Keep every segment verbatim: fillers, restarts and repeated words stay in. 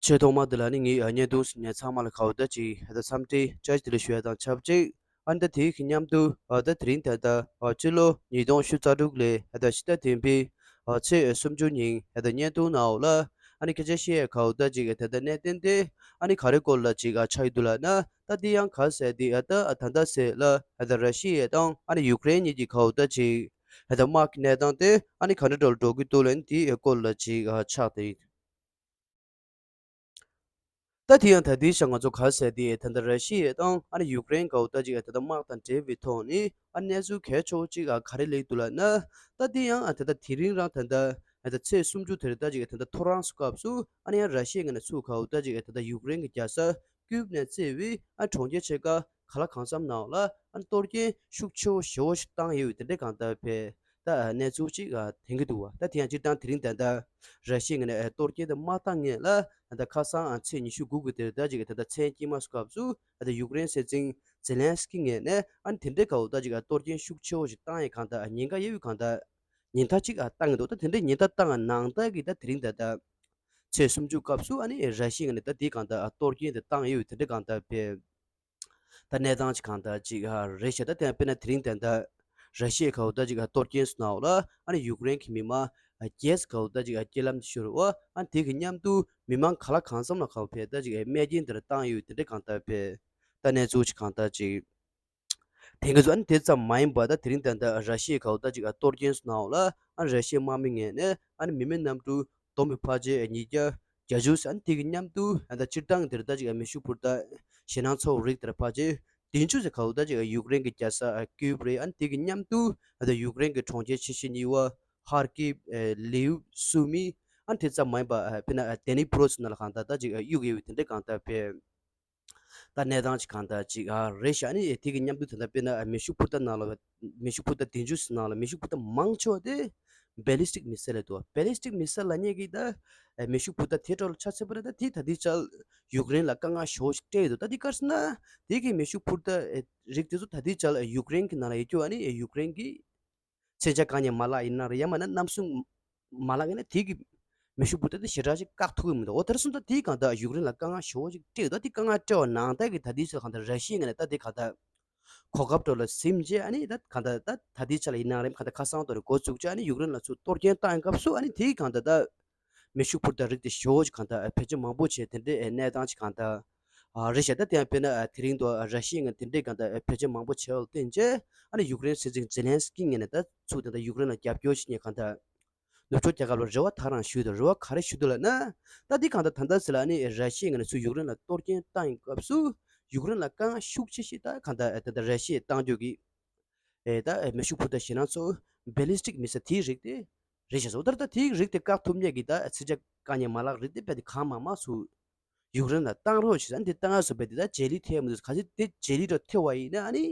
ཆེས་ཐོག་མ་དེ་ལ་ནི་ངས་བརྙན་ཐུང་གཟིགས་མཁན་ཚང་མ་ལ་ག་བོ་ད་ཅིག་ད་འཚམས་འདྲི་བཀྲ་ཤིས་བདེ་ལེགས་ཞུ་ཡ་དང་ཆབས་ཅིག་ཨ་ནི་ད་དེའི་གི་མཉམ་དུ་ཨ་ད་དེ་རིང་ད་ལྟ་ཨ་ཕྱི་ལོ་ཉིས་སྟོང་ཉི་ཤུ་རྩ་དྲུག་ལོའི་ཨ་ད་ཕྱི་ཟླ་བདུན་པའི་ཨ་ཚེས་སུམ་ཅུ་ཉིན་ཨ་ད་བརྙན་ཐུང་ནང་ལ་ཨ་ནི་སྐད་ཆ་བཤད་ཡ་ག་བོ་ད་ཅིག་ད་ལྟ་གནད་དོན་དེ་ཨ་ནི་ག་རེ་སྐོར་ལ་ཅིག་ཨ་ཆགས་ཡོད་འདུག་ལབ་ན། ད་དེ་ཡང་ག་ཟེར་དེ་ཨ་ད་ཨ་ད་ད་ཟེར་ལ་ཨ་ད་ར་ཤི་ཡ་དང་ཨ་ནི་ཡུཀ་རེན་གཉིས་ཀྱི་ག་བོ་ད་ཅིག་ཨ་ད་དམག་གི་གནས་སྟངས་དེ་ཨ་ནི་ག་འདྲ་འདྲ་འགྲོ་གི་འདུག་ལབ་ན་དེའི་སྐོར་ལ་ཅིག་ཨ་ཆགས་ཏེ། ད་དེ་ཡང་ད་དེའི་ཆ་ང་ཚོ་ག་ཟེར་དེ་ད་ལྟ་ར་ཤི་ཡ་དང་ཨ་ནི་ཡུཀ་རེན་ག་བོ་ད་ཅིག་ད་ལྟ་དམག་དང་འབྲེལ་བའི་ཐོག་ནས་ཨ་གནས་ཚུལ་གལ་ཆེ་བོ་ཅིག་ཨ་ག་རེ་སླེབས་འདུག་ལབ་ན། ད་དེ་ཡང་ཨ་ད་ལྟ་དེ་རིང་རང་ད་ལྟ་ཨ་ད་ཚེས་སུམ་ཅུ་དེར་ད་ཅིག་ད་ལྟ་ཐོ་རངས་སྐབས་སུ་ཨ་ནི་ཡང་ར་ཤི་ཡའི་ངོས་ནས་ཚུར་ག་བོ་ད་ཅིག་ད་ལྟ་ཡུཀ་རེན་གྱི་རྒྱལ་ས་ཀིབ་ནས་བརྩིས་པའི་ཨ་གྲོང་ཁྱེར་ཕྱེད་ཀ་ག་ལ་གང་འཚམ་ནང་ལ་ཨ་ནི་གཏོར་སྐྱོན་ཤུགས་ཆེ་བོ་ཞེ་བོ་ཞིག་བཏང་ཡོད་དེ་འདྲའི་གང་ལྟར་བས། ད་གནས་ཚུལ་ཅིག་ཐོན་གྱི་འདུག་བ། ད་དེ་ཡང་སྤྱིར་བཏང་དེ་རིང་ད་ལྟ་ར་ཤི་ཡའི་ངོས་ནས་གཏོར་སྐྱོན་དེ་མ་བཏང་སྔོན་ལ་ད་ལྟ་ཁ་སང་ཚེས་ཉི་ཤུ་དགུ་གི་དེར་ད་ཅིག་ད་ལྟ་མཚན་དཀྱིལ་མ་སྐབས་སུ་ད་ལྟ་ཡུཀ་རེན་སྲིད་འཛིན་ཛེ་ལན་སི་ཀི་ངོས་ནས་ཨ་ནི་དེ་འདྲའི་ག་བོ་ད་ཅིག་གཏོར་སྐྱོན་ཤུགས་ཆེ་བོ་ཞིག་བཏང་ཡས་གང་ལྟར་ཉེན་ཁ་ཡོད་པའི་གང་ལྟར་ཉེན་བརྡ་ཅིག་བཏང་གི་འདུག་ད་དེ་འདྲའི་ཉེན་བརྡ་བཏང་ནང་ལྟར་གྱི་ད་དེ་རིང་ད་ལྟ་ཚེས་སུམ་ཅུ་སྐབས་སུ་ཨ་ནི་ར་ཤི་ཡའི་ངོས་ནས་ད་དེའི་གང་ལྟར་གཏོར་སྐྱོན་དེ་བཏང་ཡོད་དེ་འདྲའི་གང་ལྟར་བས། ད་གནས་སྟངས་ཅིག་གང་ལྟར་ཅིག་ཨ་རེད་ཤག་ད་དེ་ཡང་དཔེར་ན་དེ་རིང་ད་ལྟ་ར་ཤི་ཡའི་ག་བོ་ད་ཅིག་ཨ་གཏོར་སྐྱོན་སོང་ནའོ་ལ་ཨ་ནི་ཡུཀ་རེན་གྱི་མི་མང་ཨ་རྒྱས་ག་བོ་ད་ཅིག་ཨ་རྐྱེན་ལམ་དུ་ཤོར་བ། ཨ་ནི་དེ་གི་མཉམ་དུ་མི་མང་ག་ལ་གང་འཚམ་ལ་ག་བོ་བས་ད་ཅིག་ཨ་རྨས་སྐྱོན་དེ་འདྲ་བཏང་ཡོད་དེ་འདྲ་གང་ལྟར་བས། ད་གནས་ཚུལ་ཅིག་གང་ལྟར་ཅིག་དེང་གི་ཚོ་ཨ་ནི་དེ་ཙམ་མ་ཡིན་པ་ད་དེ་རིང་ད་ལྟ་ར་ཤི་ཡའི་ག་བོ་ད་ཅིག་ཨ་གཏོར་སྐྱོན་སོང་ནའོ་ལ་ཨ་ནི་ར་ཤི་ཡའི་དམག་མི་ངོས་ནས་ཨ་ནི་མི་མེད་གནམ་གྲུ་བསྡོམས་པའི་ཕལ་ཆེར་ཉིས་བརྒྱ་བརྒྱད་ཅུ་ཟེར་ཨ་ནི་དེ་གི་མཉམ་དུ་ཨ་ད་སྤྱིར་བཏང་དེར་ད་ཅིག་ཨ་མེ་ཤུགས་འཕུར་མདའ་ཞེད་སྣང་ཚ་བོ་རིགས་དེར་ཕལ་ཆེར་བདུན་ཅུ་ཟེར་ག་བོ་ད་ཅིག་ཨ་ཡུཀ་རེན་གྱི་རྒྱལ་ས་ཨ་ཀིབ་རེད། ཨ་ནི་དེ་གི་མཉམ་དུ་ཨ་ད་ཡུཀ་རེན་གྱི་གྲོང་ཁྱེར་ཆེ་ཤོས་གཉིས་པ་ཧར་ཀིབ་ཨ་ལིའུ་སུ་མི་ཨ་ནི་དེ་ཙམ་མ་ཡིན་པ་ཨ་དཔེར་ན་ཨ་དེ་ནི་པྲོ་ཚོ་ནང་ལ་གང་ལྟར་ད་ཅིག་ཨ་གཡུག་ཡོད་པའི་དེ་འདྲ་གང་ལྟར་བས། ད་གནས་སྟངས་ཅིག་གང་ལྟར་ཅིག་ཨ་རེད་ཤག་ཨ་ནི་དེ་གི་མཉམ་དུ་ད་ལྟ་དཔེར་ན་མེ་ཤུགས་འཕུར་མདའ་ནང་ལ་མེ་ཤུགས་འཕུར་མདའ་བདུན་ཅུ་ནང་ལ་མེ་ཤུགས་འཕུར་མདའ་མང་ཆེ་བ་དེ་ballistic missile ལབ་འདུག ballistic missile ལབ་མཁན་གྱི་ད་མེ་ཤུགས་འཕུར་མདའ་དེ་འདྲ་ལ་ཆ་མཚོན་པ་ན་ད་དེ་ད་ལྟའི་ཆར་ཡུཀ་རེན་ལ་དཀའ་ངལ་ཞེ་པོ་ཞིག་སྤྲད་ཡོད་འདུག་ད་དེ་ག་རེ་ཟེར་ན་དེ་གི་མེ་ཤུགས་འཕུར་མདའ་རིགས་དེ་ཚོ་ད་ལྟའི་ཆར་ཡུཀ་རེན་གྱི་ནང་ལ་ཡོད་རྒྱུ་ཨ་ནི་ཡུཀ་རེན་གྱི་མཚོན་ཆ་བཀག་ཉར་མ་ལག་ཡིན་ན་རེད། ཡང་མིན་ན་གནམ་སྲུང་མ་ལག་ཡིན་ན་དེ་གི་མེ་ཤུགས་འཕུར་མདའ་དེ་ཞེ་དྲག་ཅིག་བཀག་ཐུབ་ཀྱི་མི་འདུག་འོ་དེར་སོང་ཙང་དེའི་གང་ལྟར་ཡུཀ་རེན་ལ་དཀའ་ངལ་ཞེ་པོ་ཅིག་སྤྲད་འདུག་དེ་དཀའ་ངལ་སྤྲད་པ་ནང་ལྟར་གྱི་ད་ལྟའི་ཆར་གང་ལྟར་ར་ཤི་ཡའི་ངོས་ནས་ད་དེ་གང་ལྟར་གོ་སྐབས་འདྲ་ལ་ཟིན་རྗེས་ཨ་ནི་ད་གང་ལྟར་ད་ད་ལྟའི་ཆར་ལ་ཡིན་ན་རེད་གང་ལྟར་ཁ་སང་དུ་རེད་འགོ་བཙུགས་རྗེས་ཨ་ནི་ཡུཀ་རེན་ལ་ཚུར་གཏོར་སྐྱོན་བཏང་ཡོང་སྐབས་སུ་ཨ་ནི་དེའི་གང་ལྟར་ད་མེ་ཤུགས་འཕུར་མདའ་རིགས་དེ་ཞེ་པོ་ཅིག་གང་ལྟར་བེད་སྤྱོད་མང་པོ་བྱས་དེ་འདྲའི་གནས་སྟངས་ཅིག་གང་ལྟར་ཨ་རེད་ཤག་ད་དེ་ཡང་དཔེར་ན་ཨ་དེ་རིང་དུ་ཨ་ར་ཤི་ཡའི་ངོས་དེ་འདྲའི་གང་ལྟར་ཨ་བེད་སྤྱོད་མང་པོ་བྱས་པ་ལ་བརྟེན་བྱས་ཨ་ནི་ཡུཀ་རེན་སྲིད་འཛིན་ཛེ་ལན་སི་ཀི་ངོས་ནས་ད་ཚུར་དེ་འདྲ་ཡུཀ་རེན་ལ་རྒྱབ་སྐྱོར་བྱེད་མཁན་གང་ལྟར་ནུབ་ཕྱོགས་རྒྱལ་ཁབ་ལ་རེ་བ་དག་རང་ཞུས་འདུག་རེ་བ་ག་རེ་ཞུས་འདུག་ལབ་ན། ད་འདི་གང་ལྟར་ད་ལྟ་ཟེར་ལ་ཨ་ནི་ར་ཤི་ཡའི་ངོས་ནས་ཚུར་ཡུཀ་རེན་ལ་གཏོར་སྐྱོན་བཏང་ཡོང་སྐབས་སུ་ཡུཀ་རེན་ལ་དཀའ་ངལ་ཤུགས་ཆེ་ཞིག་ད་གང་ལྟར་ད་ལྟ་ར་ཤི་ཡས་བཏང་རྒྱུ་གི་ཨེ་ད་ཨེ་མེ་ཤུགས་འཕུར་མདའ་ཞེད་སྣང་ཚ་བོ་ballistic missile དེའི་རིགས་དེ་རེད་ཤག་ཟེར། འོ་ད་ད་དེའི་རིགས་དེ་བཀག་ཐུབ་མཁན་གྱི་ད་མཚོན་ཆ་བཀག་ཉར་མ་ལག་རིགས་དེ་རྦད་དེ་གང་མང་མང་ཚུར་ཡུཀ་རེན་ལ་བཏང་རོགས་བྱེད་ཟེར། ཨ་ནི་དེ་བཏང་ཡག་བཟོ་རྦད་དེ་ད་རྗེས་ལུས་ཐེབས་མི་འདུག་གལ་སྲིད་དེ་རྗེས་ལུས་འདྲ་ཐེབས་པ་ཡིན་ན་ཨ་ནི་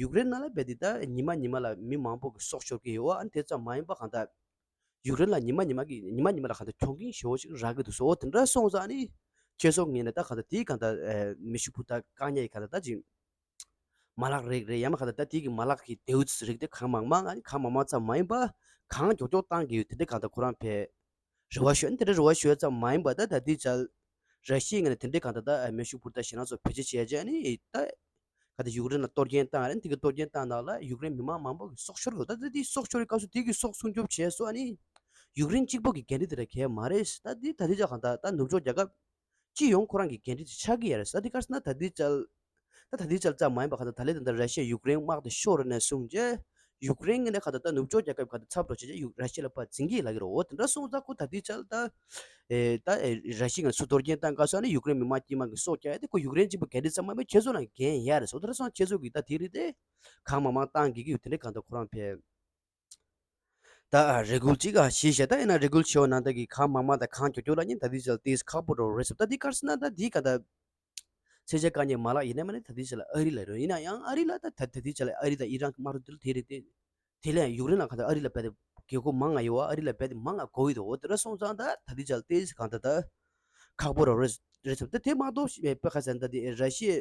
ཡུཀ་རེན་ནང་ལ་རྦད་དེ་ད་ཉི་མ་ཉི་མ་ལ་མི་མང་པོ་གི་སྲོག་ཤོར་གྱི་ཡོད་པ། ཨ་ནི་དེ་ཙམ་མ་ཡིན་པ་གང་ལྟར་ཡུཀ་རེན་ལ་ཉི་མ་ཉི་མ་གི་ཉི་མ་ཉི་མ་ལ་གང་ལྟར་གྱོང་གུན་ཞེ་པོ་ཅིག་རག་གི་འདུག་ཟེར། འོ་དེ་འདྲ་སོང་ཙང་ཨ་ནི་ཁྱེད་ཚོ་ངོས་ནས་ད་གང་ལྟར་དེའི་གང་ལྟར་མེ་ཤུགས་འཕུར་མདའ་བཀག་ཉར་གྱི་གང་ལྟར་ད་ཅིག་མ་ལག་རིགས་རེད། ཡང་མིན་གང་ལྟར་ད་དེའི་གི་མ་ལག་གི་མདེའུ་རིགས་དེ་གང་མང་མང་ཨ་ནི་གང་མང་མང་ཙམ་མ་ཡིན་པ་གང་མགྱོགས་མགྱོགས་བཏང་གི་ཡོད། དེ་འདྲ་གང་ལྟར་ཁོ་རང་ཕེ་རེ་བ་ཞུ། ཨ་ནི་དེ་འདྲ་རེ་བ་ཞུ་ཡ་ཙམ་མ་ཡིན་པ་ད་ད་ལྟའི་ཆར་ར་ཤི་ཡའི་ངོས་ནས་དེ་འདྲའི་གང་ལྟར་ད་མེ་ཤུགས་འཕུར་མདའ་ཞེད་སྣང་ཚ་བོ་བེད་སྤྱོད་བྱས་རྗེས་ཨ་ནི་ད་གང་ལྟར་ཡུཀ་རེན་ལ་གཏོར་སྐྱོན་བཏང་། ཨ་ནི་དེ་གི་གཏོར་སྐྱོན་བཏང་ནང་ལ་ཡུཀ་རེན་མི་མང་མང་པོ་གི་སྲོག་ཤོར་ཡོད། ད་ད་དེ་སྲོག་ཤོར་བའི་སྐབས་སུ་དེ་གི་སྲོག་སྲུང་སྐྱོབ་བྱས་སོ་ཨ་ནི་ཡུཀ་རེན་གཅིག་པོ་གི་འགན་འཁྲི་དེ་འདྲ་གང་ཡང་མ་རེད། ད་དེ་ད་ལྟའི་ཆར་གང་ལྟར་ད་ནུབ་ཕྱོགས་རྒྱལ་ཁབ་སྤྱི་ཡོངས་ཁོ་རང་གི་འགན་འཁྲི་དེ་ཆགས་ཀྱི་ཡོད་རེད། ད་དེ་ག་རེ་ཟེར་ན་ད་ལྟའི་ཆར་ད་ད་ལྟའི་ཆར་ཙམ་མ་ཡིན་པ་གང་ལྟར་ད་ལན་ད་ལྟ་ར་ཤི་ཡ་ཡུཀ་རེན་དམག་དེ་ཤོར་ནས་བཟུང་རྗེས་ཡུཀ་རེན་ངོས་ནས་གང་ལྟར་ད་ནུབ་ཕྱོགས་རྒྱལ་ཁབ་གང་ལྟར་འཚབ་འགྲོ་བྱས་རྗེས་ཡུཀ་ར་ཤི་ཡ་ལ་ཕར་འཛིན་གྱི་ལབ་ཀྱི་རེད། འོ་དེ་འདྲ་སོང་ཙང་ཁོ་ད་ལྟའི་ཆར་ད་ཨེ་ད་ཨེ་ར་ཤི་ཡ་ངོས་ནས་ཚུར་གཏོར་སྐྱོན་བཏང་སྐབས་སུ་ཨ་ནི་ཡུཀ་རེན་མི་མང་དཀྱུས་མ་གི་སྲོག་སྐྱོབ་ཡ་དེ་ཁོ་ཡུཀ་རེན་གཅིག་པུ་འགན་འཁྲི་ཙམ་མ་ཡིན་པར་ཁྱེད་ཚོ་ལ་འགན་ཡོད་རེད་ཟེར། འོ་དེ་འདྲ་སོང་ཁྱེད་ཚོ་གིས་ད་དེ་རིགས་དེ་གང་མང་མང་བཏང་དགོས་ཀྱི་ཡོད། དེ་འདྲ་གང་ལྟར་ཁོ་རང་ཕེ། ད་ཨ་རེ་སྐུལ་ཅིག་ཨ་ཞེས་བཤད། ད་ཡིན་ན་རེ་སྐུལ་ཆེ་བ་ནང་ལྟར་གྱི་གང་མང་མང་དང་གང་མགྱོགས་མགྱོགས་ལ་ཉིན་ད་ལྟའི་ཆར་ཏོག་ཙམ་ཁག་པོ་འགྲོ་རེད་ཟེར། ད་འདི་ག་རེ་ཟེར་ན་ད་འདི་ག་ད་མཚོན་ཆ་བཀག་ཉར་མ་ལག་ཡིན་ན་མིན་ན་ད་ལྟའི་ཆར་ལ་ཨ་རི་ལ་རེད། ཡིན་ན་ཡང་ཨ་རི་ལ་ད་ད་ད་ལྟའི་ཆར་ལ་ཨ་རི་དང་ཨི་རན་གྱི་དམག་འཁྲུག་དེ་ལ་དེ་རེད་དེ། དེ་ལས་ཡུཀ་རེན་ལ་ག་ད་ཨ་རི་ལ་རྦད་དེ་དགོས་མཁོ་མང་ང་ཡོད་པ། ཨ་རི་ལ་རྦད་དེ་མང་ང་དགོས་ཀྱི་འདུག་འོ་དེ་འདྲ་སོང་ཙང་ད་ད་ལྟའི་ཆར་ལ་ཏོག་ཙམ་གང་ད་ད་ཁག་པོ་རེད་རེད་ཟེར། ད་དེ་མ་གཏོགས་པའི་པ་ཁ་ཟེར་ན་ད་དེ་ར་ཤི་ཡའི་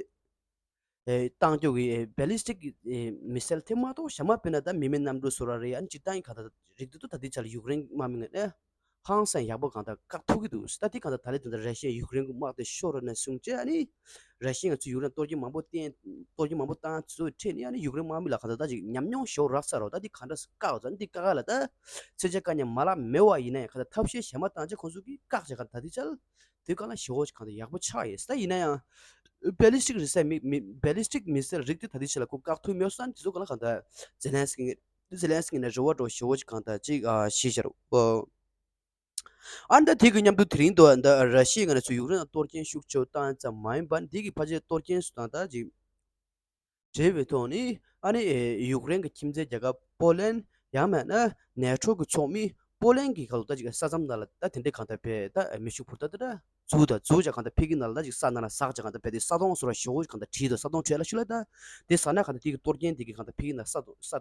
ཨེ་བཏང་རྒྱུ་གི་ཨེ་ballistic ཨེ་missile དེ་མ་གཏོགས་གཞན་མ་དཔེར་ན་ད་མི་མེད་གནམ་གྲུ་བཟོ་འདྲ་རེད། ཨ་ནི་སྤྱིར་བཏང་གི་ག་ད་རིགས་དེ་ཚོ་ད་ལྟའི་ཆར་ལ་ཡུཀ་རེན་དམག་མི་ངོས་ནས་ ཧང་སང་ཡག་པོ་གང་ལྟར་བཀག་ཐུབ་ཀྱི་འདུག་ད་དེ་གང་ལྟར་ད་ལན་དེ་འདྲ་ར་ཤི་ཡ་ཡུཀ་རེན་གྱི་དམག་དེ་ཤོར་ར་ནས་བཟུང་བྱས་ཨ་ནི། ར་ཤི་ཡ་ང་ཚོས་ཡུཀ་རེན་གཏོར་སྐྱོན་མང་པོ་བསྟན། གཏོར་སྐྱོན་མང་པོ་བཏང་ཚུལ་འཕྲད་ནས་ཨ་ནི་ཡུཀ་རེན་དམག་མི་ལ་གང་ལྟར་ད་ཅིག་ཉམས་མྱོང་ཞེ་པོ་རག་ཚར་རོ། ད་འདི་གང་འདྲ་བཀག་ཡོད་ད་འདི་བཀག་ལ་ད་ཚད་ཆེ་བཀག་ཉམས་མ་ལག་མེད་པ་ཡིན་ན་ཡང་གང་ལྟར་ཐབས་ཤེས་གཞན་མ་བཏང་བྱས་ཁོང་ཚོ་གིས་བཀག་བྱས་གང་ལྟར་ད་འདི་ཆ་ལ་དེ་གང་ལ་ཞེ་པོ་ཅིག་གང་ལྟར་ཡག་པོ་ཆགས་ཡོད། ད་ཡིན་ན་ཡང་ballistic missile མི་མི་ballistic missile རིགས་དེ་ད་འདི་ཆ་ལ་ཁོ་བཀག་ཐུབ་མེད་སོང་ན་དེ་ཚོ་གང་ལ་གང་ལྟར་ཛེ་ལན་སི་ཀི་ཛེ་ལན་སི་ཀི་ནས་རེ་བ་འདྲ་ཞེ་པོ་ཅིག་གང་ལྟར་ཅིག་ཨ་ཞེས་བཤད་རོ། ཨ་ནི་ད་དེ་གི་མཉམ་དུ་དེ་རིང་དུ་ད་ར་ཤི་ཡ་ང་ཚོས་ཡུཀ་རེན་ལ་གཏོར་སྐྱོན་ཤུགས་ཆེ་བཏང་ཙམ་མ་ཡིན་པར་འདི་གི་ཕལ་ཆེར་གཏོར་སྐྱོན་སུ་དང་ད་ཅིག་འབྲེལ་བའི་ཐོག་ནས་ཨ་ནི་ཡུཀ་རེན་གྱི་ཁྱིམ་མཚེས་རྒྱལ་ཁབ་པོ་ལན་ཡང་མིན་ན་ནེ་ཊོ་གི་ཚོགས་མི་པོ་ལན་གྱི་ཁ་ལོ་ད་ཅིག་ས་མཚམས་ནང་ལ་ད་དེ་འདྲའི་གང་ལྟར་བས་ད་མེ་ཤུགས་འཕུར་མདའ་དེ་འདྲ་འཛུགས་ད་འཛུགས་བྱ་གང་ལྟར་ཕ་གི་ནང་ལ་ད་ཅིག་ས་ནང་ལ་ཟག་བྱ་གང་ལྟར་བས་དེ་ས་དོང་སོ་ར་ཞེ་པོ་གང་ལྟར་བྲིས་འདུག་ས་དོང་བྲིས་ལ་ཤུ་ལ་ད་དེ་ས་ན་གང་ལྟར་དེ་གི་གཏོར་སྐྱོན་དེ་གི་གང་ལྟར་ཕ་གི་ནང་ས་དོང་ས་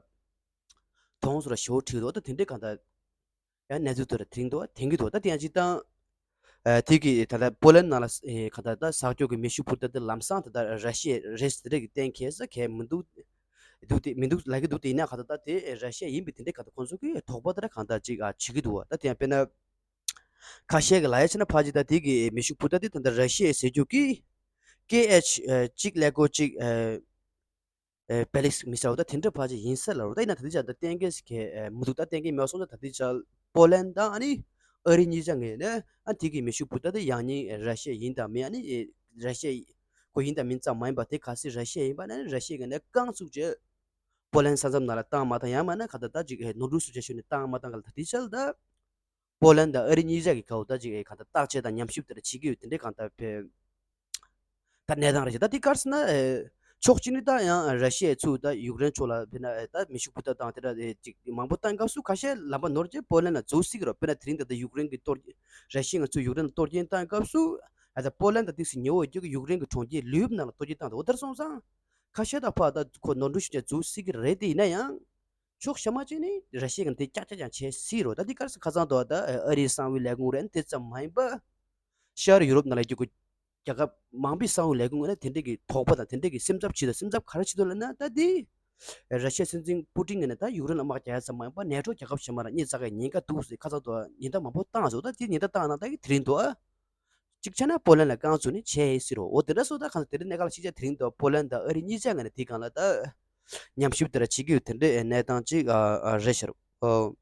དོང་སོ་ར་ཞེ་པོ་བྲིས་འདུག་ད་དེ་འདྲའི་གང་ལྟར། ཡང་གནས་ཚུལ་དེ་ར་དྲན་འདུག་དྲན་གྱི་འདུག་ད་དེ་ཡང་སྤྱིར་བཏང་། ཨ་དེ་གི་ད་ལྟ་པོ་ལན་ནང་ལ་ཨེ་ག་ད་ད་ཟག་སྐྱོག་གི་མེ་ཤུགས་འཕུར་མདའ་དེ་ལམ་སང་ད་ལྟ་ར་ཤི་ཡ་རེད་དེ་རེད་གི་གཏན་འཁེལ་ས་གས་མི་འདུག་འདུག་དེ་མི་འདུག་ལབ་ཀྱི་འདུག་དེ་ཡིན་ན་ག་ད་ད་དེ་ར་ཤི་ཡ་ཡིན་པའི་དེ་འདྲའི་ག་ད་ཁོང་ཚོ་གི་དོགས་པ་དེ་ར་གང་ད་ཅིག་ཨ་བྱེད་ཀྱི་འདུག་ད་དེ་ཡང་དཔེར་ན་ཁ་ཤས་ཀྱི་ལ་ཡ་ཆ་ན་ཕ་ཅིག་ད་དེ་གི་མེ་ཤུགས་འཕུར་མདའ་དེ་ད་ལྟ་ར་ཤི་ཡའི་ཟེར་རྒྱུ་གི་ཀེ་ཨེཆ་གཅིག་ཀླད་ཀོར་གཅིག་ཨ། ཨེ་བེ་ལིག་མི་ས་འོ་ད་དེ་འདྲ་ཕལ་ཆེར་ཡིན་ས་ལ་རོ། ད་ཡིན་ན་ད་ལྟའི་ཆར་ད་གཏན་འཁེལ་ཟེར་མཁན་མི་འདུག་ད་གཏན་འཁེལ་མེད་སོང་ཙང་ད་ལྟའི་ཆར་པོ་ལན་དང་ཨ་ནི་ཨ་རི་གཉིས་ཆ་ངོས་ནས་ཨ་དེ་གི་མེ་ཤུགས་འཕུར་མདའ་དེ་ཡང་སྙིང་ར་ཤི་ཡ་ཡིན་དང་མིན་ཨ་ནི་ར་ཤི་ཡ་ཁོ་ཡིན་དང་མིན་ཙམ་མ་ཡིན་པ་དེ་གལ་སྲིད་ར་ཤི་ཡ་ཡིན་པ་ན་ཨ་ནི་ར་ཤི་ཡའི་ངོས་ནས་རྐང་བཙུགས་རྗེས་པོ་ལན་ས་མཚམས་ནང་ལ་བཏང་མ་བཏང་ཡང་མིན་ན་ག་ད་ད་ཅིག་ནོར་འཁྲུལ་སུ་བྱས་ཤོར་ནས་བཏང་མ་བཏང་ག་ལ་ད་ལྟའི་ཆར་ད། པོ་ལན་དང་ཨ་རི་གཉིས་ཆ་གི་ཁ་འོ་ད་ཅིག་གང་ལྟར་བརྟག་དཔྱད་དང་ཉམས་ཞིབ་དེ་འདྲ་བྱེད་ཀྱི་ཡོད་དེ་འདྲའི་གང་ལྟར་བས། ད་གནས་སྟངས་རེད་ཤག་ད་དེ་ག་རེ་ཟེར་ན་ཨེ། ཕྱོགས་གཅིག་ནས་ད་ཡང་ར་ཤི་ཡའི་ཚུར་ད་ཡུཀ་རེན་ཕྱོགས་ལ་དཔེར་ན་ཨེ་ད་མེ་ཤུགས་འཕུར་མདའ་དང་དེ་འདྲ་ཨེ་ཅིག་མང་པོ་བཏང་སྐབས་སུ་ཁ་ཤས་ལམ་པ་ནོར་རྗེས་པོ་ལན་ལ་འཛུལ་སྲིད་ཀྱི་རེད། དཔེར་ན་དེ་རིང་ད་ལྟ་ཡུཀ་རེན་གྱི་གཏོར་ར་ཤི་ཡ་ང་ཚོས་ཡུཀ་རེན་ལ་གཏོར་སྐྱོན་བཏང་སྐབས་སུ་ཨ་ད་པོ་ལན་དང་ཏོག་ཙམ་ཉེ་བོ་ཡོད་རྒྱུ་གི་ཡུཀ་རེན་གྱི་གྲོང་ཁྱེར་ལུའིབ་ནང་ལ་གཏོར་སྐྱོན་བཏང་འདུག་འོ་དེར་སོང་ཙང་ཁ་ཤས་ད་ཕར་ད་ཁོ་ནོར་འཁྲུལ་ཞིག་ཀྱང་འཛུལ་སྲིད་ཀྱི་རེད། དེ་ཡིན་ན་ཡང་། ཕྱོགས་གཞན་མ་ཅིག་ནི་ར་ཤི་ཡ་གིས་དེ་ཀྱག་ཀྱག་ཀྱང་བྱེད་སྲིད་རོ། ད་འདི་ག་རེ་ཟེར་ཁ་སང་དུ་ད་ཨ་རིའི་གསང་བའི་ལས་ཁུངས་རེད་དེ་ཙམ་མ་ཡིན་པ། ཤར་ཡུ་རོབ་ནང་ལ་ཡོད་རྒྱུ་རྒྱལ་ཁབ་མང་པོའི་གསང་བའི་ལས་ཁུངས་ནས་དེ་འདྲས་ཀྱི་དོགས་པ་དང་དེ་འདྲས་ཀྱི་སེམས་འཚབ་བྱེད་དང་སེམས་འཚབ་ག་རེ་བྱེད་དོ་ལབ་ན་ད་འདི། ར་ཤི་ཡའི་སྲིད་འཛིན་པུ་ཏིན་ངོས་ནས་ད་ཡུཀ་རེན་ལ་དམག་རྒྱག་ཡ་ཙམ་མ་ཡིན་པ་ནེ་ཊོ་རྒྱལ་ཁབ་གཞན་མ་ལ་གཉིས་ཙག་གི་ཉེན་ཁ་འདུག་ཟེར་ཁ་སང་དུ་ཉེན་བརྡ་མང་པོ་བཏང་སོང་། ད་འདི་ཉེན་བརྡ་བཏང་ན་ད་གི་དེ་རིང་དུ་ཨ། གཅིག་བྱས་ན་པོ་ལན་ལ་རྐང་བཙུགས་ནས་བྱས་ཡིན་སྲིད་རོ། འོ་དེ་འདྲ་སོང་ད་གང་ལྟར་དེ་རིང་གནས་སྐབས་ལ་གཅིག་བྱས་དེ་རིང་དུ་པོ་ལན་དང་ཨ་རི་གཉིས་ཆ་ངོས་ནས་དེའི་སྒང་ལ་ད་ཉམས་ཞིབ་དེ་འདྲ་བྱེད་ཀྱི་ཡོད་དེ་འདྲའི་གནས་སྟངས་གཅིག་ཨ་ཨ་རེད་ཤག་ཨོ།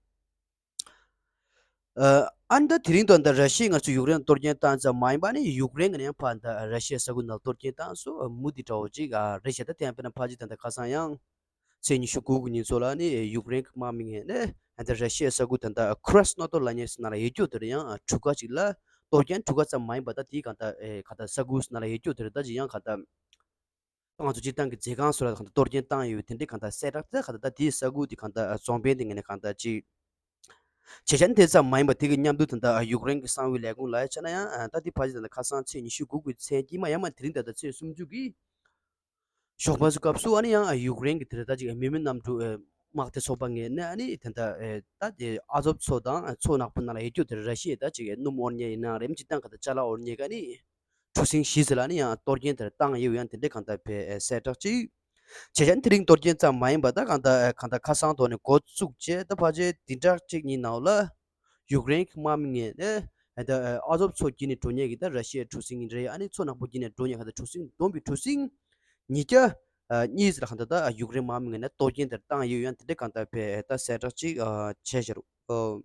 ཨ་ཨ་ནི་ད་དེ་རིང་དུ་ད་ར་ཤི་ཡས་ང་ཚོས་ཡུཀ་རེན་ལ་གཏོར་སྐྱོན་བཏང་ཙམ་མ་ཡིན་པ་ནི་ཡུཀ་རེན་གྱིས་ནི་ཡང་ཕར་ད་ར་ཤི་ཡའི་ས་ཁུལ་ནང་གཏོར་སྐྱོན་བཏང་སོང་། མུ་མཐུད་འདྲ་བོ་གཅིག་ཨ་རེད་ཤག་ད་དེ་ཡང་དཔེར་ན་ཕལ་ཆེར་ད་ལྟ་ཁ་སང་ཡང་ཚེས་ཉི་ཤུ་དགུ་གི་ཉིན་ཚོ་ལ་ནི་ཡུཀ་རེན་གྱི་དམག་མི་ངོས་ནས་ད་ར་ཤི་ཡའི་ས་ཁུལ་ད་ལྟ་ཁྲོ་སི་ནོ་ཏོ་ལབ་མཁན་ཟེར་ནང་ལ་ཡོད་རྒྱུ་དེར་ཡང་གྲུ་ཁ་ཅིག་ལ་གཏོར་སྐྱོན། གྲུ་ཁ་ཙམ་མ་ཡིན་པ་ད་དེའི་གང་ལྟར་ཨེ་གང་ལྟར་ས་ཁུལ་ནང་ལ་ཡོད་རྒྱུ་དེར་ད་ཅིག་ཡང་གང་ལྟར་ང་ཚོ་སྤྱིར་བཏང་གི་མཛོད་ཁང་སོགས་ལ་གང་ལྟར་གཏོར་སྐྱོན་བཏང་ཡོད་དེ་འདྲའི་གང་ལྟར་གསལ་བསྒྲགས་དེ་གང་ལྟར་ད་དེའི་ས་ཁུལ་དེ་གང་ལྟར་རྫོང་དཔོན་དེ་ངོས་ནས་གང་ལྟར་ཅིག་བྱས་ཙང་དེ་ཙམ་མ་ཡིན་པ་དེ་གི་མཉམ་དུ་ད་ལྟ་ཡུཀ་རེན་གྱི་གསང་བའི་ལས་ཁུངས་ལ་ཡ་བྱས་ན་ཡང་ད་དེ་ཕལ་ཆེར་ད་ལྟ་ཁ་སང་ཚེས་ཉི་ཤུ་དགུ་གི་མཚན་དཀྱིལ་མ་ཡང་མ་དེ་རིང་ད་ལྟ་ཚེས་སུམ་ཅུ་གི་ཞོགས་པ་ཚོ་སྐབས་སུ་ཨ་ནི་ཡང་ཡུཀ་རེན་གྱི་དེར་ད་ཅིག་མི་མེད་གནམ་གྲུ་དམག་སྡེ་ཚོགས་པ་ངོས་ནས་ཨ་ནི་དེ་འདྲ་ད་དེ་ཨ་ཛོབ་མཚོ་དང་མཚོ་ནག་པོ་ནང་ལ་ཡོད་རྒྱུ་དེར་ར་ཤི་ཡས་ད་ཅིག་སྣུམ་དབོར་མཁན་ཡིན་ན་རེད། མི་སྤྱིར་བཏང་ག་ད་ཅ་ལག་དབོར་མཁན་ག་ནི་གྲུ་གཟིངས་བཞི་ཟེར་ལ་ཨ་ནི་ཡང་གཏོར་སྐྱོན་དེར་བཏང་ཡོད། ཡང་དེ་འདྲའི་གང་ལྟར་བས་གསལ་བསྒྲགས་ཅིག་བྱས་ཙང་དེ་རིང་གཏོར་སྐྱོན་ཙམ་མ་ཡིན་པ་ད་གང་ལྟར་གང་ལྟར་ཁ་སང་ཐོག་ནས་འགོ་བཙུགས་རྗེས་ད་ཕལ་ཆེར་བདུན་ཕྲག་གཅིག་གཉིས་ནང་ལ། ཡུཀ་རེན་གྱི་དམག་མི་ངོས་ནས་ད་ཨ་ཛོབ་མཚོ་བརྒྱུད་ནས་འགྲོ་མཁན་གྱི་ད་ར་ཤི་ཡའི་གྲུ་གཟིངས་རེད། ཨ་ནི་མཚོ་ནག་པོ་བརྒྱུད་ནས་འགྲོ་མཁན་གྱི་ད་གྲུ་གཟིངས་བསྡོམས་པའི་གྲུ་གཟིངས་ཉིས་བརྒྱ་གཉིས་ཙམ་ལ་གང་ལྟར་ད་ཡུཀ་རེན་དམག་མི་ངོས་ནས་གཏོར་སྐྱོན་དེར་བཏང་ཡོད། ཡང་དེ་འདྲའི་གང་ལྟར་བས་ད་གསལ་བསྒྲགས་ཅིག་བྱས་བཞག་རེད།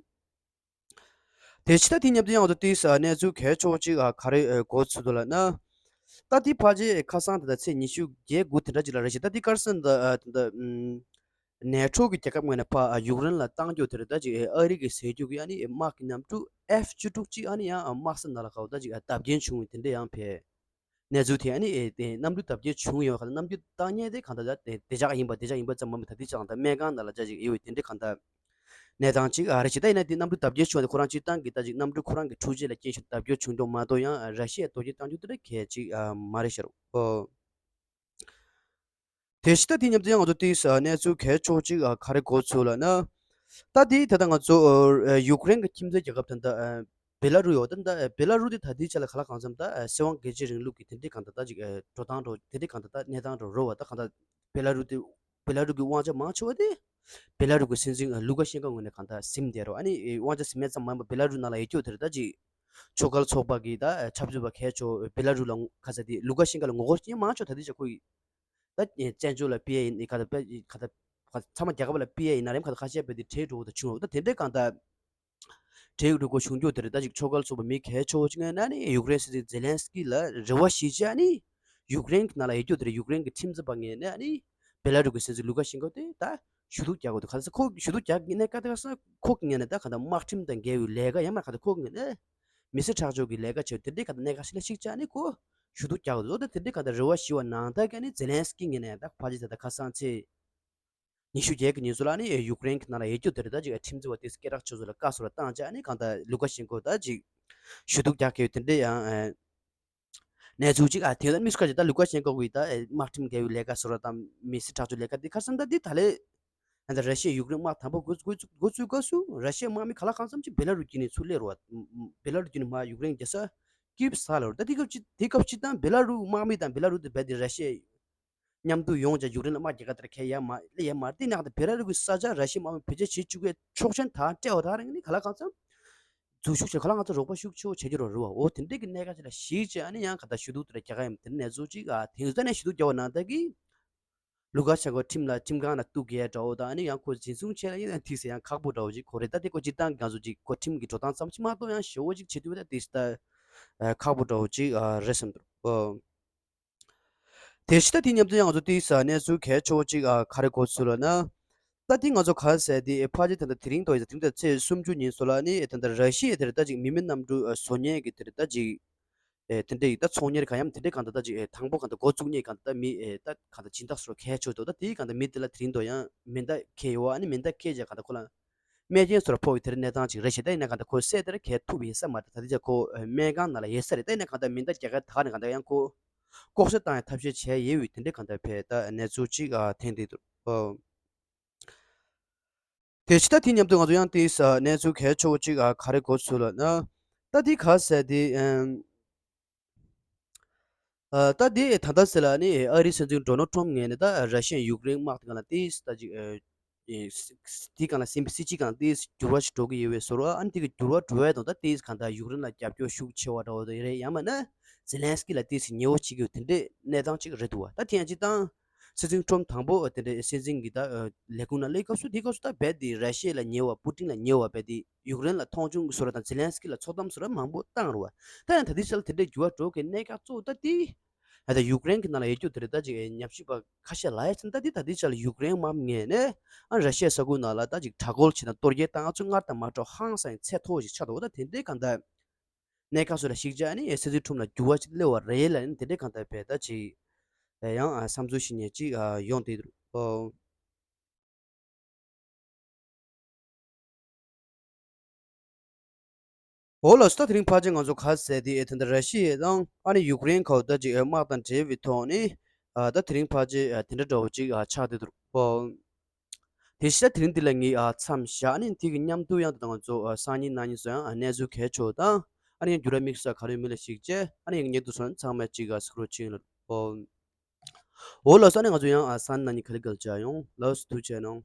དེ་ཕྱི་ད་དེ་མཉམ་དུ་ཡང་འོ་ད་དེ་གནས་ཚུལ་གལ་ཆེ་བོ་ཅིག་ག་རེ་འགོ་ཚུགས་འདུག་ལབ་ན། ད་དེ་ཕལ་ཆེར་ཁ་སང་དེ་ད་ཚེས་ཉི་ཤུ་བརྒྱད་དགུ་དེ་འདྲ་ཅིག་ལ་རེད་ཤག་ད་དེ་ག་རེ་ཟེར་ན་ད་ད། ནེ་ཊོ་གི་རྒྱལ་ཁབ་ངོས་ནས་ཕར་ཡུཀ་རེན་ལ་བཏང་རྒྱུ་དེར་ད་ཅིག་ཨ་རི་གི་ཟེར་རྒྱུ་གི་ཨ་ནི་དམག་གི་གནམ་གྲུ་ཨེཕ་བཅུ་དྲུག་ཅིག་ཨ་ནི་ཡང་དམག་ས་ནང་ལ་ག་བ་ད་ཅིག་བརྡབ་སྐྱོན་བྱུང་བའི་དེ་འདྲ་ཡང་ཕེ། གནས་ཚུལ་དེ་ཨ་ནི་དེ་གནམ་གྲུ་བརྡབ་སྐྱོན་བྱུང་ཡོད་ག་གནམ་གྲུ་བཏང་མཁན་དེ་གང་ལྟར་ད་བདེ་འཇགས་ཡིན་པ་བདེ་འཇགས་ཡིན་པ་ཙམ་མ་མི་ད་དེ་ཅང་ད་སྨན་ཁང་ནང་ལ་ཅག་ཅིག་ཡོད་པའི་དེ་འདྲ་གང་ལྟར་གནས་སྟངས་ཅིག་ཨ་རེ་ཅིག་ད་ཡིན་ན་དེ་གནམ་གྲུ་བརྡབ་སྐྱོན་བྱུང་བ་དེ་ཁོ་རང་སྤྱིར་བཏང་གི་ད་ཅིག་གནམ་གྲུ་ཁོ་རང་གི་འཕྲུལ་ཆས་ལ་རྐྱེན་བྱུང་བརྡབ་སྐྱོན་བྱུང་འགྲོ་མ་གཏོགས་ཡང་ར་ཤི་ཡས་གཏོར་སྐྱོན་བཏང་རྒྱུ་དེ་འདྲ་གལ་ཅིག་མ་རེད་ཤག་རོ། དེ་ཕྱི་ད་དེ་མཉམ་དུ་ཡང་ང་ཚོ་དེའི་གནས་ཚུལ་གལ་ཆེ་བོ་གཅིག་ག་རེ་གོ་ཚུལ་ལབ་ན། ད་དེ་ད་ལྟ་ང་ཚོ་ཡུཀ་རེན་གྱི་ཁྱིམ་མཚེས་རྒྱལ་ཁབ་ད་ལྟ་བེ་ལ་རུ་ཡོད། ད་ལྟ་བེ་ལ་རུ་དེ་ད་དེའི་ཆ་ལ་ག་ལ་གང་འཚམ་ད་སྲིད་དབང་སྒེར་གཅོད་རིང་ལུགས་ཀྱི་དེ་འདྲའི་གང་ད་ད་ཅིག་འགྲོ་སྟངས་འགྲོ་དེ་འདྲའི་གང་ད་ད་གནས་སྟངས་འགྲོ་རོ་བ། ད་གང་ད་བེ་ལ་རུ་དེ་བེ་ལ་རུ་གི་དབང་ཆ་མང་ཆེ་བ་དེ་ བེ་ལ་རུ་གི་སྲིད་འཛིན་ལུ་ཀ་ཤན་ཀོ་ངོས་ནས་གང་ལྟར་ཟིན་བསྡད་རོགས། ཨ་ནི་དབང་ཆ་ཟིན་མེད་ཙམ་མ་ཡིན་པར་བེ་ལ་རུ་ནང་ལ་ཡོད་རྒྱུ་དེ་རེད། ད་ཅིག་ཆོས་ཁ་ལ་ཚོགས་པ་གི་ད་ཆབ་སྲིད་པ་གལ་ཆེ་བོ་བེ་ལ་རུ་ལ་ཁ་ས་དེ་ལུ་ཀ་ཤན་ཀོ་ལ་ངོ་རྒོལ་བྱེད་མཁན་མང་ཆོག་ད་དེ་ཅག་ཁོ་ཡི་ད་བཙན་བྱོལ་ལ་ཕེབས་ཡ་ཡིན་ག་ད་ཕེབས་ག་ད་ཚང་མ་རྒྱ་གར་ལ་ཕེབས་ཡ་ཡིན་ན་རེམ་ག་ད་ཁ་ཤས་ཕེབས་དེ་བྲེལ་འགྲོ་གི་ད་བྱུང་རོགས། ད་དེ་འདྲའི་གང་ལྟར་བྲེལ་འགྲོ་གི་བྱུང་རྒྱུ་དེ་རེད། ད་ཅིག་ཆོས་ཁ་ལ་ཚོགས་པ་མི་གལ་ཆེ་བོ་ཅིག་ངོས་ནས་ནི་ཡུཀ་རེན་སྲིད་འཛིན་ཛེ་ལན་སི་ཀི་ལ་རེ་བ་ཞིག་བྱས་ནི་ཡུཀ་རེན་གི་ནང་ལ་ཡོད་རྒྱུ་དེ་རེད། ཡུཀ་རེན་གི་ཁྲིམས་རྩོད་པ་ངོས་ནས་ནི་བེ་ལ་རུ་གི་སྲིད་འཛིན་ལུ་ཀ་ཤན་ཀོ་དེ་ད་ཞུ་གཏུག་རྒྱག་དགོས་འདུག་ག་ད་ཁོ་ཞུ་གཏུག་རྒྱག་གི་ནས་ག་ད་ག་ས་ཁོ་གི་ངོས་ནས་ད་ག་ད་དམག་ཁྲིམས་དང་འགལ་བའི་ལས་ཀ་ཡང་མ་ག་ད་ཁོ་གི་ངོས་ནས་མི་སེར་ཁྲག་སྦྱོར་གྱི་ལས་ཀ་བྱས་དེ་འདྲའི་ག་ད་གནད་འགག་ཞིག་ལ་ཞིག་བྱས་ནི་ཁོ་ཞུ་གཏུག་རྒྱག་དགོས་འདུག་ད་དེ་འདྲའི་ག་ད་རེ་བ་ཞིག་བ་ནང་ད་ག་ནི་ཛེ་ལན་སི་ཀི་ངོས་ནས་ད་ཕལ་ཆེར་ད་ད་ཁ་སང་ཚེས་ཉི་ཤུ་བརྒྱད་ཀྱི་ཉིན་སུ་ལ་ནི་ཡུཀ་རེན་གྱི་ནང་ལ་ཡོད་རྒྱུ་དེ་རེད། ད་ཅིག་ཁྲིམས་རྩོད་པ་དེ་སྐད་གྲགས་ཆེ་ཚོ་ལ་བཀའ་ཟུར་ལ་བཏང་བྱས་ནི་གང་ལྟར་ལུ་ཀ་ཤན་ཀོ་ད་ཅིག་ཞུ་གཏུག་རྒྱག་གི་ཡོད་དེ་འདྲའི་ཡང་གནས་ཚུལ་ཅིག་ཨ་དེ་ད་མི་སུ་ཁ་ཅིག་ད་ལུ་ཀ་ཤན་ཀོ་གི་ད་དམག་ཁྲིམས་འགལ་བའི་ལས་ཀ་ཟུར་ལ་བཏང་མི་སེར་ཁྲག་སྦྱོར་ལས་ཀ་དེ་ཁ་སང་ད་དེ་ད་ལས་ཨ་ད་ར་ཤི་ཡ་ཡུཀ་རེན་དམག་དང་པོ་འགོ་འགོ་འགོ་ཚུགས་སྐབས་སུ་ར་ཤི་ཡ་དམག་མི་ག་ལ་གང་འཚམ་ཅིག་བེ་ལ་རུ་བརྒྱུད་ནས་ཚུར་སླེབས་རོགས། བེ་ལ་རུ་བརྒྱུད་ནས་མར་ཡུཀ་རེན་རྒྱལ་ས་ཀིབ་ས་ལ་རོགས། ད་དེ་སྐབས་ཅིག་དེ་སྐབས་ཅིག་ད་བེ་ལ་རུ་དམག་མི་དང་བེ་ལ་རུ་དེ་རྦད་དེ་ར་ཤི་ཡ་མཉམ་དུ་ཡོང་བྱས་ཡུཀ་རེན་ལ་དམག་རྒྱག་ག་དེར་ཁེལ་ཡ་མ་སླེབས་ཡ་མ་རེད། དེ་ནང་དུ་བེ་ལ་རུ་གི་ས་ཆ་ར་ཤི་ཡའི་དམག་མི་བེད་སྤྱོད་བྱེད་བཅུག་གི་ཆོག་མཆན་དག་སྤྲད་འོ་ད་རང་ནི་ག་ལ་གང་འཚམ་འཛུལ་ཞུགས་བྱས་ག་ལ་གང་འཚམ་རོགས་པ་ཤུགས་ཆེ་བོ་བྱེད་རྒྱུ་རོགས་རེད་བ། འོ་དེ་འདྲའི་གི་གནད་འགག་ཅིག་ལ་གཞིགས་བྱས་ཨ་ནི་ཡང་ག་ད་ཞུ་གཏུག་དེ་ར་རྒྱག་ག་ཡིན་དེ་ནི་གནས་ཚུལ་ཅིག་ཨ་དེང་སང་ནས་ཞུ་གཏུག་རྒྱག་པ་ནང་ད་གི་ལུ་ཀ་ཤན་ཀོ་ཁྲིམས་ལ་ཁྲིམས་ཁང་ལ་གཏུག་གི་ཡ་འདྲ་བོ་ད་ཨ་ནི་ཡང་ཁོ་འཛིན་བཟུང་བྱས་ལ་ཡིན་ན་ཐིག་སེ་ཡང་ཁག་པོ་འདྲ་བོ་ཅིག་ཁོ་རེད། ད་དེ་ཁོ་སྤྱིར་བཏང་གི་ང་ཚོ་ཅིག་ཁོ་ཁྲིམས་ཀྱི་འགྲོ་སྟངས་ཙམ་ཅིག་མ་གཏོགས་ཡང་ཞེ་བོ་ཅིག་བྱེད་ཐུབ་ཡ་ད་དེ་ད་ཁག་པོ་འདྲ་བོ་ཅིག་རེད་བསམ་འདུག་དེ་ཕྱི་ད་དེ་མཉམ་དུ་ཡང་ང་ཚོ་དེའི་ས་གནས་ཚུལ་གལ་ཆེ་བོ་གཅིག་ཨ་ག་རེ་གོ་ཚུལ་ལ་ན། ད་དེ་ང་ཚོ་ག་ཟེར་དེ་ཕལ་ཆེར་ད་ལྟ་དེ་རིང་དུ་ཡིན་ད་དེ་རིང་ད་ཚེས་སུམ་ཅུ་ཉིན་སོ་ལ་ནི་ད་ལྟ་ར་ཤི་ཡའི་དེར་ད་ཅིག་མི་མེད་གནམ་གྲུ་བཟོ་མཁན་གྱི་དེར་ད་ཅིག་དེ་འདྲ་ཡིག་ད་ཚོང་གཉེར་ག་ཡམ་དེ་འདྲའི་གང་ད་ད་ཅིག་དང་པོ་གང་ད་འགོ་བཙུགས་མཁན་གང་ད་ད་མི་ད་གང་ད་སྦྱིན་བདག་སོ་གལ་ཆེ་བོ་ད་དེའི་གང་ད་མི་དེ་ལ་དེ་རིང་དུ་ཡང་མེ་མདའ་འཁྱེར་ཡོད་ཨ་ནི་མེ་མདའ་འཁྱེར་བྱས་གང་ད་ཁོ་ལ། རྨས་སྐྱོན་སོགས་ཕོག་པའི་དེར་གནས་སྟངས་ཅིག་རེད་ཤག་ད་ཡིན་ན་གང་ལྟར་ཁོ་སྲས་དེར་གས་ཐུབ་ཡིན་ས་མ་རེད། ད་དེ་ཅག་ཁོ་སྨན་ཁང་ནང་ལ་ཡོད་ས་རེད། ད་ཡིན་ན་གང་ལྟར་མེ་མདའ་རྒྱག་ག་ད་ག་ནས་གང་ལྟར་ཡང་ཁོ་ལྐོག་ཟ་བཏང་ཡ་ཐབས་ཤེས་བྱས་ཡོད་པའི་དེ་འདྲའི་གང་ལྟར་ཕེ་ད་གནས་ཚུལ་ཅིག་ཨ་ཐེངས་འདི་འདུག་ཨོ། དེ་ཕྱི་ད་དེ་མཉམ་དུ་ང་ཚོ་ཡང་དེའི་ས་གནས་ཚུལ་གལ་ཆེ་བོ་ཅིག་ཨ་ག་རེ་གོ་ཚུལ་ལ་ན། ད་དེ་ག་ཟེར་དེ་ཨམ། ཨ་ད་དེ་ད་ལྟ་ཟེར་ལ་ནི་ཨ་རིའི་སྲིད་འཛིན་ཌོ་ནལ་ཊམ་ངོས་ནས་ད་ར་ཤི་ཡ་ཡུཀ་རེན་དམག་དེ་ག་ལ་ཏིས་ད་ཅིག་ཨ་དེ་ག་ལ་སྲིད་སྲིད་སྤྱི་ག་ལ་ཏིས་འགྱུར་བ་ཞིག་འགྲོ་གི་ཡོད་པའི་བཟོ་འདྲ། ཨ་ནི་དེ་གི་འགྱུར་བ་འགྲོ་བའི་དང་ད་ཏིས་གང་ལྟར་ཡུཀ་རེན་ལ་རྒྱབ་སྐྱོར་ཤུགས་ཆེ་བ་འདྲ་བོ་དེ་རེད། ཡང་མིན་ན་ཛེ་ལན་སི་ཀི་ལ་ཏིས་ཉེ་བོ་བྱེད་ཀྱི་ཡོད་དེ་འདྲའི་གནས་སྟངས་ཅིག་རེད་འདུག་བ། ད་དེ་ཡང་སྤྱིར་བཏང་སྲིད་འཛིན་ཊམ་དང་པོ་དེ་འདྲའི་སྲིད་འཛིན་གྱི་ད་ལས་ཁུངས་ནང་སླེབས་སྐབས་སུ་དེའི་སྐབས་སུ་ད་རྦད་དེ་ར་ཤི་ཡ་ལ་ཉེ་བ་པུ་ཏིན་ལ་ཉེ་བ་རྦད་དེ་ཡུཀ་རེན་ལ་མཐོང་ཆུང་གི་བཟོ་འདྲ་དང་ཛེ་ལན་སི་ཀི་ལ་ཚོད་བསྡོམས་བཟོ་འདྲ་མང་པོ་བཏང་རུ་བ། ད་ཡང་ད་ལྟའི་ཆར་ལ་དེ་འདྲའི་འགྱུར་བ་འགྲོ་གི་གནད་འགག་གཙོ་བོ་ད་དེ་ད་ཡུཀ་རེན་གྱི་ནང་ལ་ཡོད་རྒྱུ་དེ་རེད། ད་ཅིག་ཉམས་ཞིབ་པ་ཁ་ཤས་ལ་ཡ་ཚན་ད་དེ་ད་ལྟའི་ཆར་ལ་ཡུཀ་རེན་དམག་མི་ངོས་ནས་ཨ་ར་ཤི་ཡ་ས་ཁུལ་ནང་ལ་ད་ཅིག་དྲག་རྒོལ་བྱེད་དང་གཏོར་རྒོལ་བཏང་ཚུལ་སྔར་དང་མ་འདྲ་བ་ཧང་སང་ཚད་མཐོ་བོ་ཞིག་ཆགས་འདུག་ད་དེ་འདྲའི་གང་ལྟར་གནད་འགག་སོགས་ལ་གཞིགས་བྱས་ནས་སྲིད་འཛིན་ཊམ་ལ་འགྱུར་བ་ཅིག་སླེབས་པ་རེད་ལབ་ནས་དེ་འདྲའི་གང་ལྟར་བས་ད་ཅིག་ཡང་བསམ་ཚུལ་ཞིག་ནས་ཅིག་ཡོང་དེ་འདུག་འོ་ལགས་སོ། ད་དེ་རིང་ཕལ་ཆེར་ང་ཚོ་ག་ཟེར་དེ་ད་ལྟ་ར་ཤི་ཡ་དང་ཨ་ནི་ཡུཀ་རེན་ཁག་ད་ཅིག་དམག་དང་འབྲེལ་བའི་ཐོག་ནས་ད་དེ་རིང་ཕལ་ཆེར་དེ་འདྲ་འདྲ་བོ་ཅིག་ཆགས་བསྡད་འདུག་དེ་ཕྱི་ད་དེ་རིང་འདི་ལ་ངས་མཚམས་བཞག་ནས་དེ་གི་མཉམ་དུ་ཡང་ད་ང་ཚོ་སང་ཉིན་གནངས་ཉིན་སོགས་ཡང་གནས་ཚུལ་གལ་ཆེ་བ་དང་ཨ་ནི་ཡང་འགྱུར་བ་དམིགས་བསལ་ག་རེ་ཡོད་མེད་ལ་གཞིགས་བྱས་ཨ་ནི་ཡང་ཉེ་དུ་སོང་ཚང་མས་ཅིག་གཟིགས་རོགས་བྱེད་ལ། འོ་ལགས་སོ། ཨ་ནི་ང་ཚོ་ཡང་སང་ཉིན་གནངས་ཉིན་ག་ལེ་ག་ལེ་མཇལ་ཡོང་། ལགས་སོ། ཐུགས་རྗེ་གནང་།